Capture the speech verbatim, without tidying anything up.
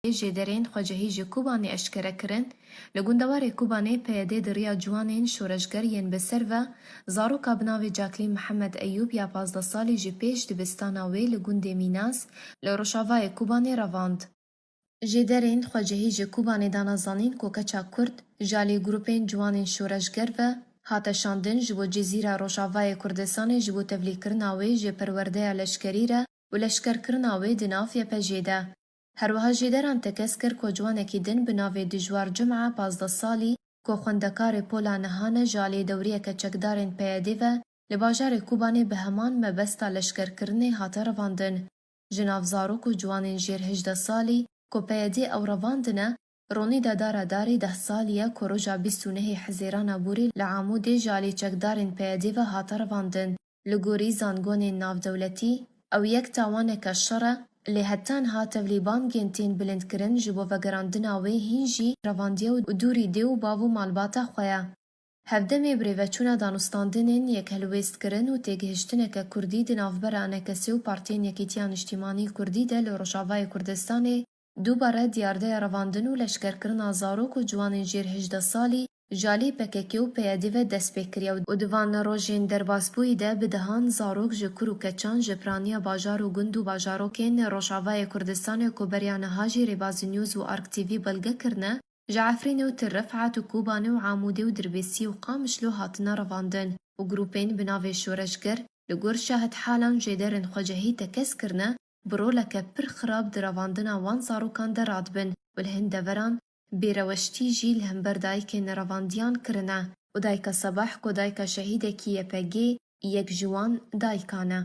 Jêderên xwecihî ji Kobanê eşkere kirin, li gundewarê Kobanê P Y D di riya ciwanên şoreşger yên bi ser ve zaroka bi navê Caklîn Mihemed Eyûb ya pazdeh salî ji pêş dibistana wê li gundê Mînas li rojavayê Kobanê revand. Jêderên xwecihî ji Kobanê dana zanîn ku keça Kurd ji alî grûpên ciwanên şoreşger ve hate şandin ji bo Cizîra Rojavayê Kurdistanê ji bo tevlîkirina wê ji perwerdeya leşkerî re û leşkerkirina wê di nav Y P G de. Her wiha jêderan tekez kir ku ciwanekî din bi navê Dijwar Cum'a pazdeh salî ku xwendekarê pola niha ne ji alî dewriyeke çekdarên P Y D ve li bajarê Kobanê bi heman mebesta leşkerkirinê hate revandin. Ji nav zarok û ciwanên jêr hejdeh salî ku P Y D ew revandine, Ronîda Dara Darî deh salî ye ku roja bîst û nehê Hezêrana borî li Amûdê ji alî çekdarên P Y D ve hate revandin. Li gorî zangonên navdewletî, ew yek tawaneke şer e, lê heta niha tevlî bangên tên bilindkirin ji bo vegerandina wê hîn jî revandiye û dûrî dê û bav û malbata xwe ye. Hevdemê birêveçûna danûstandinên yek helwêstkirin û têgihiştineke kurdî di navbera ENKSê û Partiyên Yekîtiya Niştîmanî Kurdî de li Rojavayê Kurdistanê dubare diyardeya revandin û leşkerkirina zarok û ciwanên jêr hejdeh salî ji alî P K K û P Y D ve dest pê kiriye û di van rojên derbasbûyî de bi dehan zarok ji kur û keçan ji piraniya bajar û gund û bajarokên Rojavayê Kurdistanê ku beriya niha jî Rêbazî News û Ark T V belge kirine, ji Efrînê û Til Refat û Kobanê û Amûdê û Dirbêsiyê û Qamişlo hatine revandin û grûpên bi navê şoreşger li gor şahidhalan jêderên xwecihî tekez kirine, bi roleke pir xirab di revandina wan zarokan de radibin û li hin deveran bêreweştî jî li hember dayikên revandiyan kirine û dayika Sebah ku dayika şehîdekî Y P G yek ji wan dayikan e.